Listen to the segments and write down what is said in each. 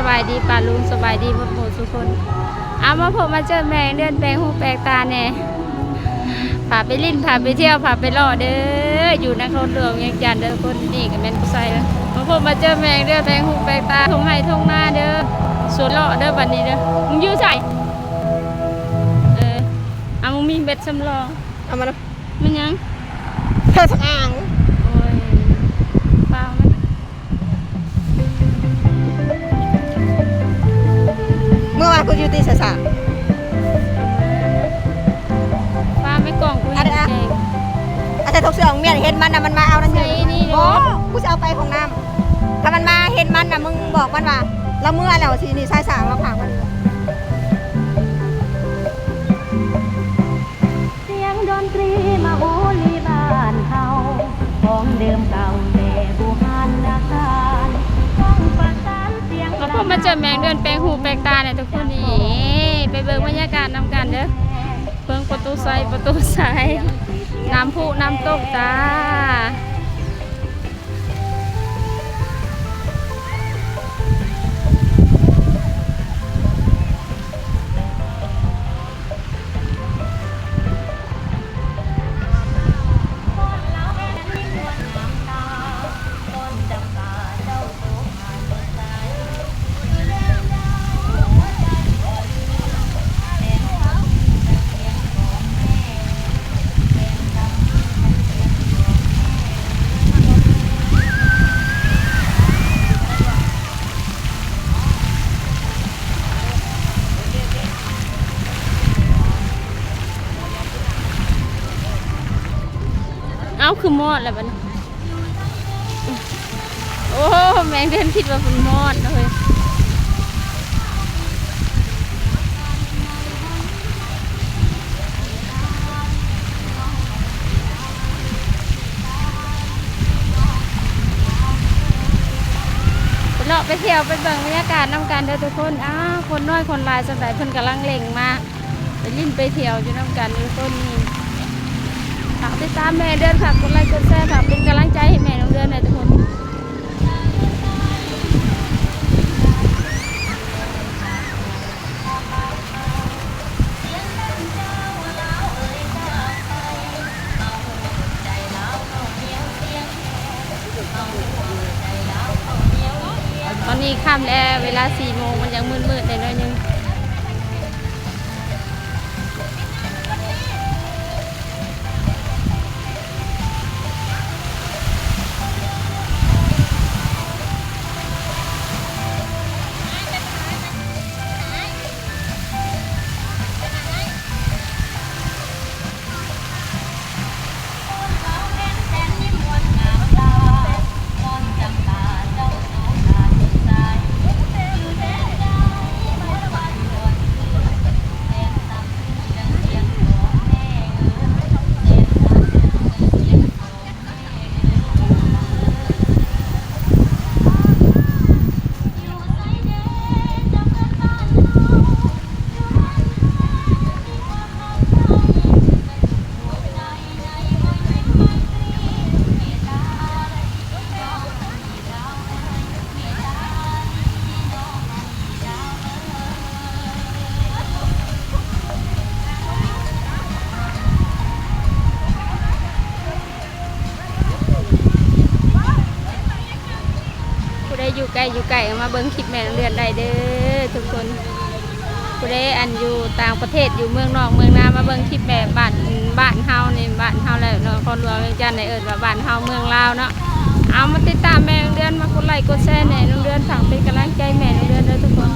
ສະບາຍດີປ້າລຸງ ສະບາຍດີໝົດໝູ່ສູ່ຄົນ. ເອົາ ມາພົບມາເຈີແມ່ເດືອນ ແປກຫູແປກຕາແດ່ ພາໄປຫຼິ້ນ ພາໄປທ່ຽວ ພາໄປເລາະເດີ ຢູ່ນະຄອນຫຼວງວຽງຈັນເດີທຸກຄົນ. ນີ້ກໍແມ່ນຜູ້ຊາຍເດີ ມາພົບມາເຈີແມ່ເດືອນ ແປກຫູແປກຕາ ທົ່ງໄຮ່ທົ່ງນາເດີ ສວນເລາະເດີ ບັດນີ້ເດີ. ມຶງຢູ່ໃສ? ເອີ ເອົາ ມຶງມີເບັດສຳລອງ ເອົາມານຳ. ແມ່ນຫຍັງ? ເຄື່ອງສຳອາງ. ໂອ້ຍ ຟ້າວມັນ ເມື່ອວານກູຢູ່ຕິສາສາ ຟ້າວແມ່ກອງກູ ອັນນີ້ ເຫັນແຈ້ງ ອາຈານທົກເສືອອອກມຽນເຫັນມັນນະ ມັນມາເອົານັ້ນຢູ່. ໃສ່ນີ້ເນາະ ບໍ່ ກູຊິເອົາໄປຫ້ອງນ້ຳ. ຖ້າມັນມາເຫັນມັນນະ ມຶງບອກມັນວ່າລາວເມື່ອແລ້ວ ຊິນີ້ສາຍສາງລາວຝາກມັນ. ສຽງດົນຕຣີມາໂຫຣີບ້ານເຮົາ ຂອງເດີມເກົ່າແຕ່ບູຮານນະການ ຟັງປະສານສຽງ ມາພົບມາເຈີແມ່ເດືອນ ແປກຫູແປກຕາແດ່ທຸກຄົນ. ນີ້ ໄປເບິ່ງບັນຍາກາດນຳກັນເດີ ເບິ່ງປະຕູໄຊ ປະຕູໄຊ ນ້ຳພຸນ້ຳຕົກຈ້າ. ເອົ້າ ຄືມອດແລ້ວບັດນີ້. ໂອ້ ແມງເດືອນຄິດວ່າເພິ່ນມອດເນາະເຮີ້ຍ. ໄປເລາະໄປທ່ຽວໄປເບິ່ງບັນຍາກາດນຳກັນເດີທຸກຄົນ. ອ້າວ ຄົນນ້ອຍຄົນຫຼາຍສ່ຳໃດ ເພິ່ນກຳລັງເລັ່ງມາ ໄປຫຼິ້ນໄປທ່ຽວຢູ່ນຳກັນເດີທຸກຄົນ. ນີ້ ຝາກຕິດຕາມແມ່ເດືອນ ຝາກກົດໄລກົດແຊ ຝາກເປັນກຳລັງໃຈໃຫ້ແມ່ນ້ອງເດືອນແດ່ທຸກຄົນ. ຕອນນີ້ຄ່ຳແລ້ວ ເວລາສີ່ໂມງ ມັນຍັງມືດໆແດ່ໜ້ອຍໜຶ່ງ. ຜູ້ໃດຢູ່ໃກ້ຢູ່ໄກກໍມາເບິ່ງຄລິບແມ່ນ້ອງເດືອນໄດ້ເດີທຸກຄົນ. ຜູ້ໃດອັນຢູ່ຕ່າງປະເທດ ຢູ່ເມືອງນອກເມືອງນາ ມາເບິ່ງຄລິບແມ່ບ້ານ ບ້ານເຮົານີ້ ບ້ານເຮົາແຫຼະ ນະຄອນຫຼວງວຽງຈັນ ໄດ້ເອີ້ນວ່າບ້ານເຮົາເມືອງລາວເນາະ. ເອົາ ມາຕິດຕາມແມ່ນ້ອງເດືອນ ມາກົດໄລກົດແຊແດ່ ນ້ອງເດືອນ ຝາກເປັນກຳລັງໃຈແມ່ນ້ອງເດືອນເດີທຸກຄົນ.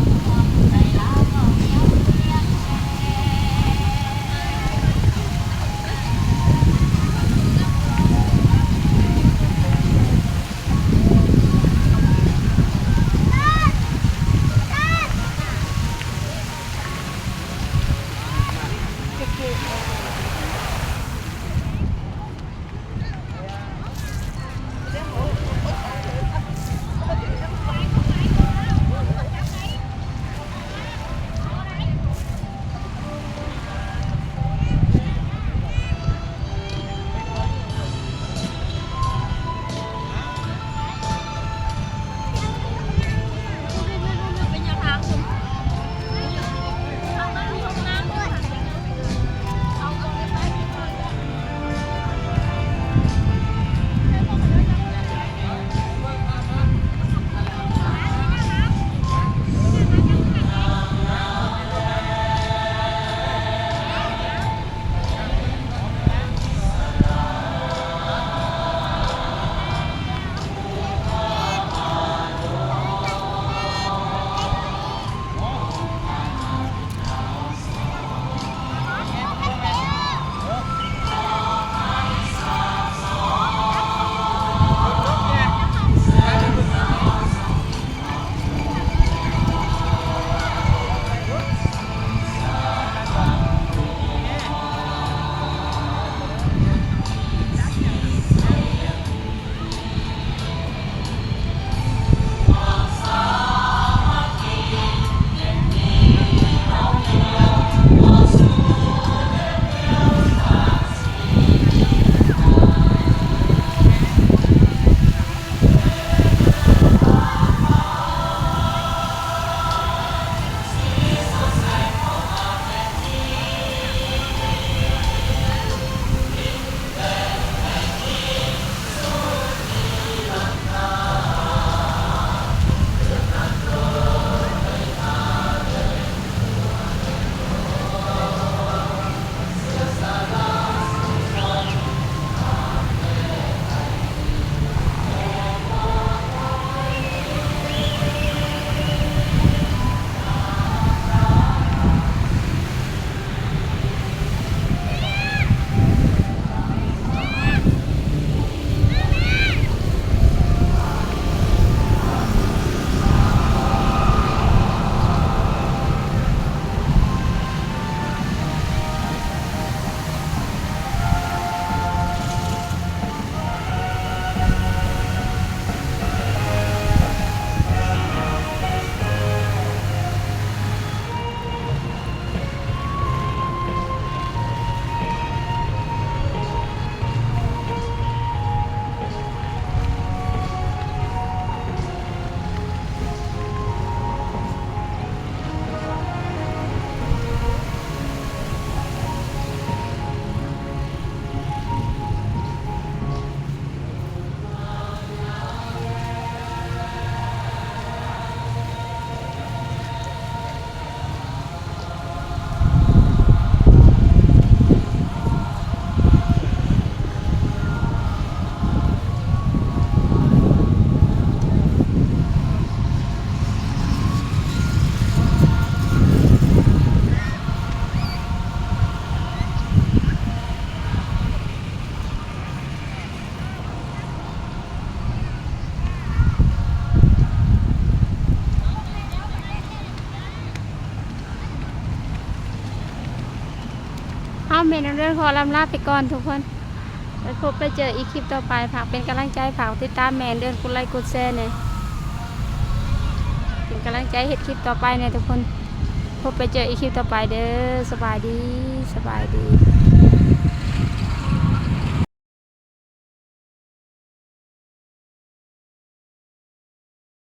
ເອົາ ແມ່ນ້ອງເດືອນຂໍລ່ຳລາໄປກ່ອນທຸກຄົນ ໄປພົບໄປເຈີອີກຄລິບຕໍ່ໄປ. ຝາກເປັນກຳລັງໃຈ ຝາກຕິດຕາມແມ່ນ້ອງເດືອນ ກົດໄລກົດແຊແດ່ ເປັນກຳລັງໃຈເຮັດຄລິບຕໍ່ໄປແດ່ທຸກຄົນ. ພົບໄປເຈີອີກຄລິບຕໍ່ໄປເດີ. ສະບາຍດີ ສະບາຍດີ.